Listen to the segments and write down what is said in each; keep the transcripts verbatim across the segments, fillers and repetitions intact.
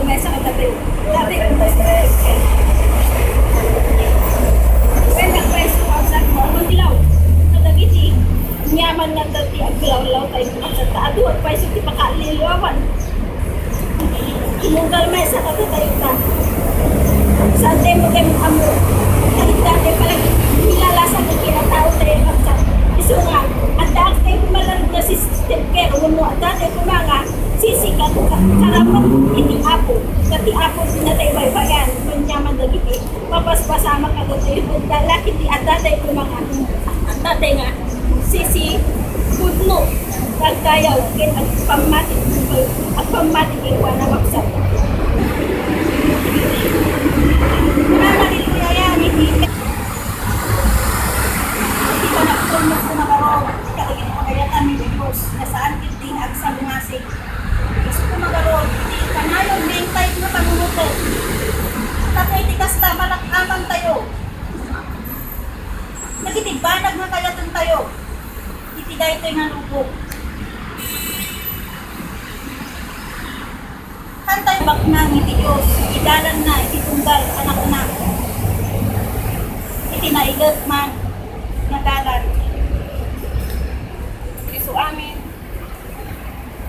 Maysa kadatayo. Dati, wen nagpayso a sa mga hilaw. Kadagiti, nyaman nga dati aglaw-law tayo. Sa taado, agpayso ti pakalilawan. Tunggal maysa kadatayo ta. Sa demo, demo, amo. Dati, dati, pala, nilalasa ko kinatao tayo. Isu nga, adda tayo kumalarag nga system care, wenno adda tayo kumanga, sisikat ka, karapat iti Apo, ket ti Apo ti natay baybayan, ket nyaman dagiti mapaspasamak kadatayo, ket dala iti adda tayo kumanga, adda tayo nga, sisi, pudno, agdayaw, ket agpammati, agpammati kenkuana, maksat. Hallelujah, yan, iti Iti panagtulnog ko nga baro, kadagiti pagayatan ni Dios, nga saan iti agsagmasig. Isu ko nga baro, iti kanayon nga intay nga panunotko. Tapno iti kasta, malak-aman tayo. Dagiti banag nga kayatan tayo, iti daytoy nga lubong. Kantay baknang iti Dios, iti dalanna, iti tunggal anakna, iti nailet man nga dalan. Isu amin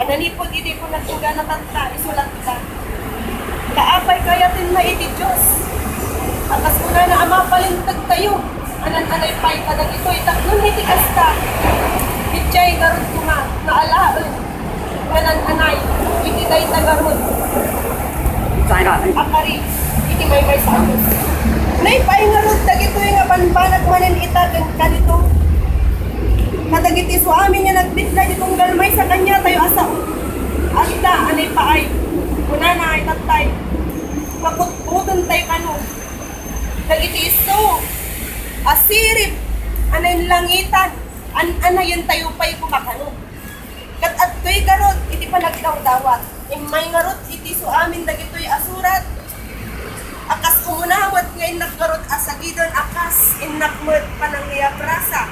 a nanipud iti panagtunggana tatta, isulatda. Ta apay kayatenna iti Dios? A kas kunana a mapalinteg tayo. Anan-anay pay kadagitoy tapno iti kasta, idiay ngarud koma nga alaen nga nan-anay iti dayta ngarud a kari iti maymaysa a Dios. Naipaay ngarud dagitoy nga banbanag manen ita ken kanito. Kadagiti isu amin nga nagbitla iti tunggal maysa kaniatayo a sao. Adda a naipaay. Kunana, itattay, maputputentayo kano. Dagiti isu a sirib a nainlangitan, an-anayentayo pay koma kano. Ket adtoy garud iti panagdawdawat, immay ngarud iti isu amin dagitoy a surat a kas umuna met nga innak ngarud a sagiden a kas innak met panangiabrasa.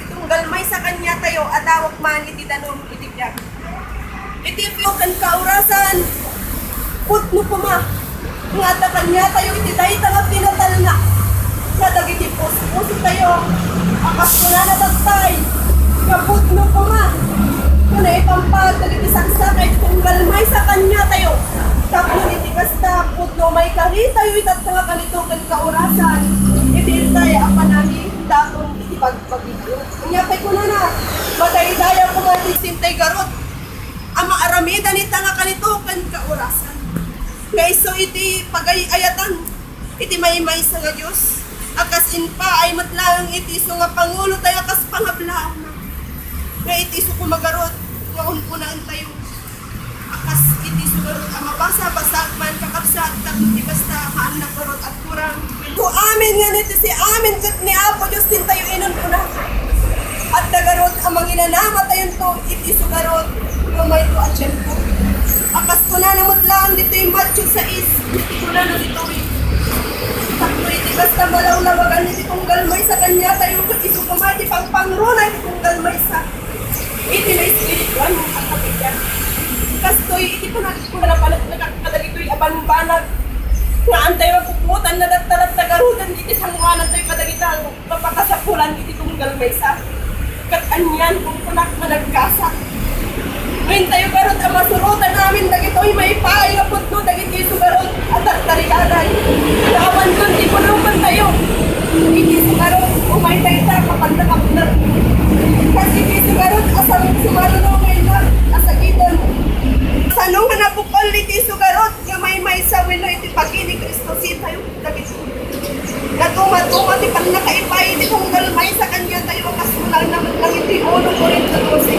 Tunggal maysa kaniatayo a dawag man iti danum iti biag. Iti pio ken kaurasan, pudno koma nga adda kaniatayo iti dayta nga pinatalna kadagiti puspusotayo a kas kunana tattay nga pudno koma nga naipampag dagiti saksaka iti tunggal maysa kaniatayo. Tapno iti kasta, pudno a maikaritayo itatta nga kanito ken kaurasan iti intay a panangidakon iti bagbagiyo. Ania pay kunana, madaydayaw koma ti sintay garud a maaramidan ita nga kanito ken kaurasan. Nga isu iti pagay-ayatan iti maymaysa nga Dios, a kas impaay met laeng iti isu nga pangulotayo a kas pangablaawna. Nga iti isu koma garud nga un-unaentayo a kas iti isu garud a mabasa-basag man, kakabsat, tapno ti kasta, maannak garud a Isu amin nga iti isu amin ket ni Apo Dios ti intayo inun-una. Adda garud a manginanamatayo iti isu garud nga mayto a tiempo. A kas kunana met laeng ditoy Mateo sais, iti kunana ditoy, tapno iti kasta malawlawagan iti tunggal maysa kaniatayo ket isu koma ti pangpangruna iti tunggal maysa. Iti naespirituan a kabiitan. Kastoy iti panag-, panagpanagnaka kadagitoy a banbanag nga antayo a puputan, nadatta-datta garuden iti sangoanantayo kadagita nga mapakasapulan iti tunggal maysa. Ket anian, kunkunak, managkasa. Ngayon tayo garud a masurotan amin dagitoy maipaay nga pudno dagiti isu garud a tartarigadan. Nga awanton ti pulongantayo. Iti isu garud, umay dayta, kapan nakapnep. Kas iti isu garud, a sumaro-, sumaruno nga innak a sagiden. Sano nga napukol iti isu garud nga maymaysa wenno iti pagili Cristo, sitayo dagiti. Nga tumatuma ti pannakaipaay iti tunggal maysa kaniatayo a kas kunana met lang iti uno Corinto doce.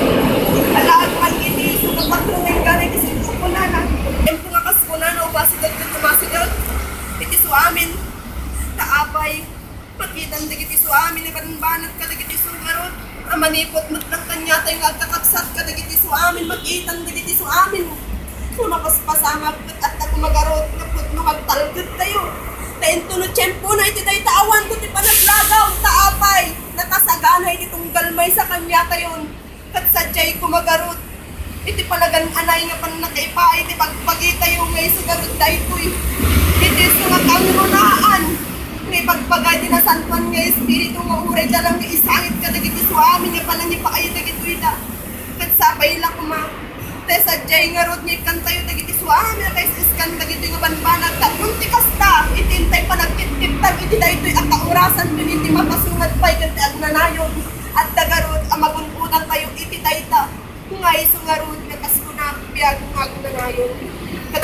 Alaag man iti isu nga patron nga inggana iti sentro, kunana. Tiempo nga kas kunana, umasideg ket umasideg iti isu amin. Ta apay, makitan dagiti isu amin a banbanag kadagiti isu garud a manipud met lang kaniatayo nga agkakabsat kadagiti isu amin, makitan dagiti isu amin nga mapaspasamak ket adda koma garud nga pudno nga agtalgedtayo. Ta inton no tiempona iti dayta, awanto ti panaglagaw, ta apay, nakasagana iti tunggal maysa kaniatayon. Ket sadiay koma garud Iti panagan-anay nga pannakaipaay ti pagpagitayo nga isu ngarud daytoy. Iti isu nga kangrunaan nga ipagbaga ti Nasantoan nga Espiritu nga uray da lang nga isangit kadagiti suami nga panangipaay dagitoy da. Ket sapay la koma, ta sadiay ngarud nga ikkantayo dagiti suami a kais-iskan dagitoy nga banbanag tapno ti kasta, iti intay panagtittiptan iti daytoy a kaurasan ken iti mapasungad pay ken ti agnanayon, adda ngarud a magun-odantayo iti dayta. Nga isu ngarud nga kas kunak, biag nga agnanayon. Ket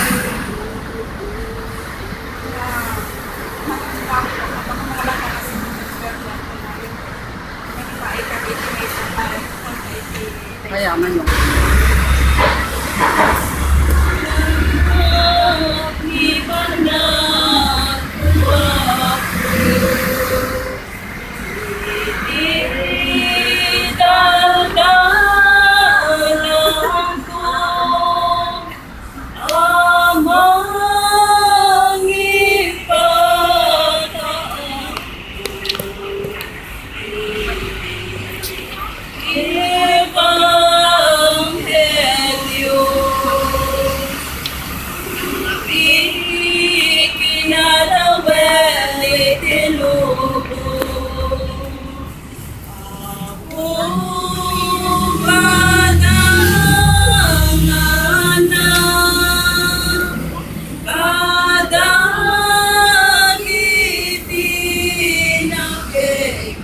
Kaya ngayon. Ebanghelio ti kinalawen iti lubong. Apo, pananganak kadagiti nakegat.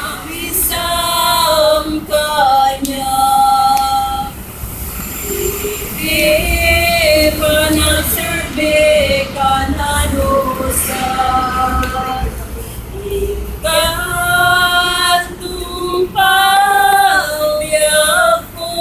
Awisan kaniak iti panagserbi kananusa. Ikatungpal biagko.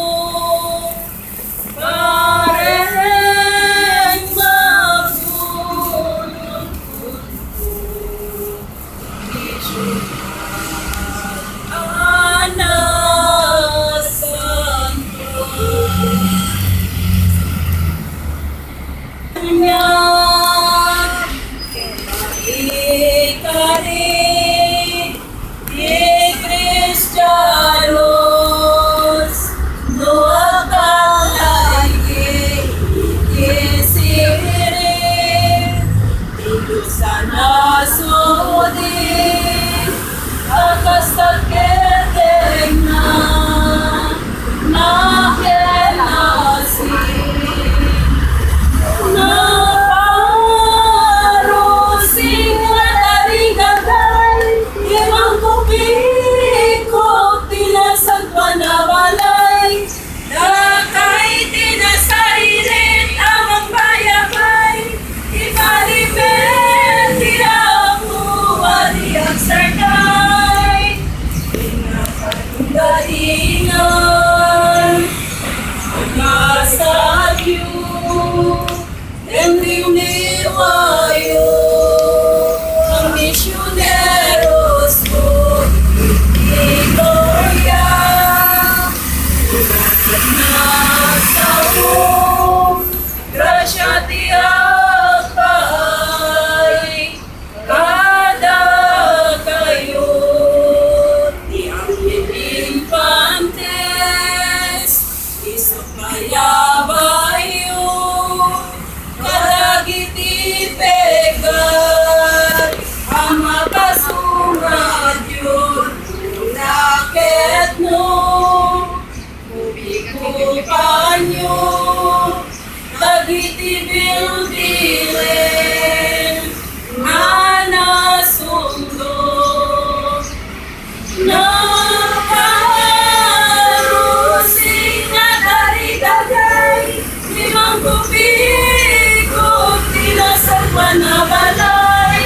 Ikari ti Kristianos, no agpalagi iti sirib ti Dios a nasudi, a kas tagketengna, nakenasi, naparusing a tarigagay, Imangko pikot ti nasagpanabalay, dakay ti nasaririt a mangbayabay, ipalipet ti Apo a di agsardeng, pinakadadingan, pagkasakyo. Ken rimmiwayo a misioneros ko iti Korea. Nasao, grasia ti Apo kadakayo, ti amin infantes, isu payabayyo kadagiti pegat a mapasungadyo, naketno, ubikupanyo dagiti bilbilen a nasundot. Naparusing a tarigagay, imangko pikot ti nasagpanabalay,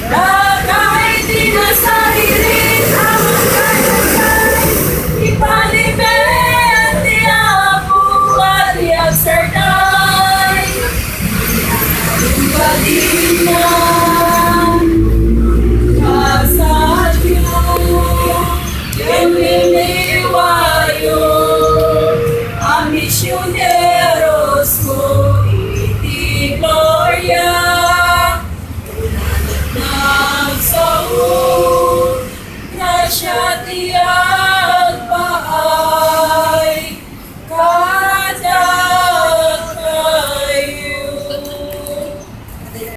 dakay ti nasaririt a misioneros mo iti gloria. Nagsao, gracia ti